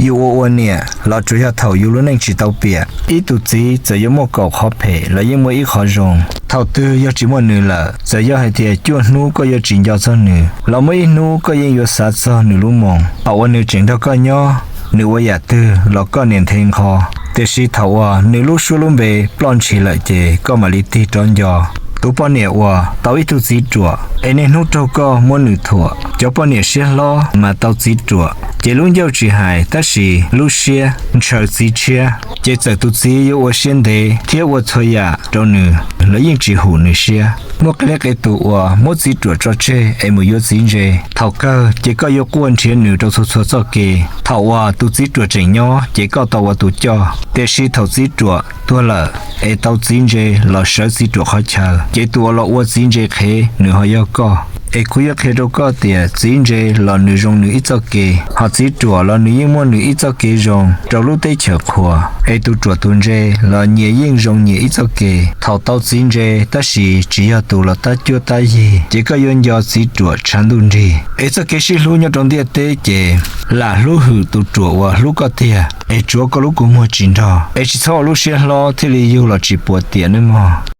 Yus ua ua niam los tsuas yog thaum yus lub neej tsis tau piam. Ib tug txiv txawm yuav muaj kaum qhov phem los yeej muaj ib qhov zoo. Thaum twg yog tsis muaj nws lawm, txawm yog hais tias cuaj hnub koj yuav tsis nco txog nws los muaj ib hnub koj yeej yuav xav txog nws lub moo. Thaum uas nws tseem nrog koj nyob, nws ua yam twg los koj niam nthe nqho, tiam sis thaum uas nws lub suab lub npe ploj ntshis lawm ces koj mam li tig rov nco. Tus poj niam uas tau ib tug txiv ruam es niaj hnub raug koj muab nws thuam, cov poj niam siab hlob mas tau txiv ruam ces lub ncauj tsis hais tab sis lub siab ntshaw txiv tshiab, ces txawm tus txiv yuav ua siab ntev thiab ua txhua yam rau nws los yeej tsis hum nws siab. Muaj qee leej qee tus uas muab txiv ruam tso tseg es mus yuav txiv ntse, thaum kawg ces koj yuav quaj nrhiav nws rau txhua txhua txoj kev. Thaum uas tus txiv ruam tseem nyob ces koj tau ua tus coj, tiam sis thaum txiv ruam tuag lawm es tau txiv ntse los sawv txiv ruam qhov chaw, ces tus uas los ua txiv ntse qhev nws ho yog koj. Es kuv yuav qhia rau koj tias txiv ntse los nws zoo nws ib txoj kev, ho txiv ruam los nws yeej muaj nws ib txoj kev zoo rau lub teb chaws qhuas. Es tus ruam tus ntse los nyias yeej zoo nyias ib txoj kev. Thaum tau txiv ntse tab sis tsis yog tus los tab cuab tab yig, ces koj yuav nco txiv ruam tshav ntuj nrig. Es txoj kev sib hlub nyob rau ntiaj teb ces lam hlub hwm tus ruam uas hlub koj tiag, es tsuav koj lub kua muag tsis nrog, es tsis txhob ua lub siab hlob thiaj li yug los tsis puas tiam nawb mog.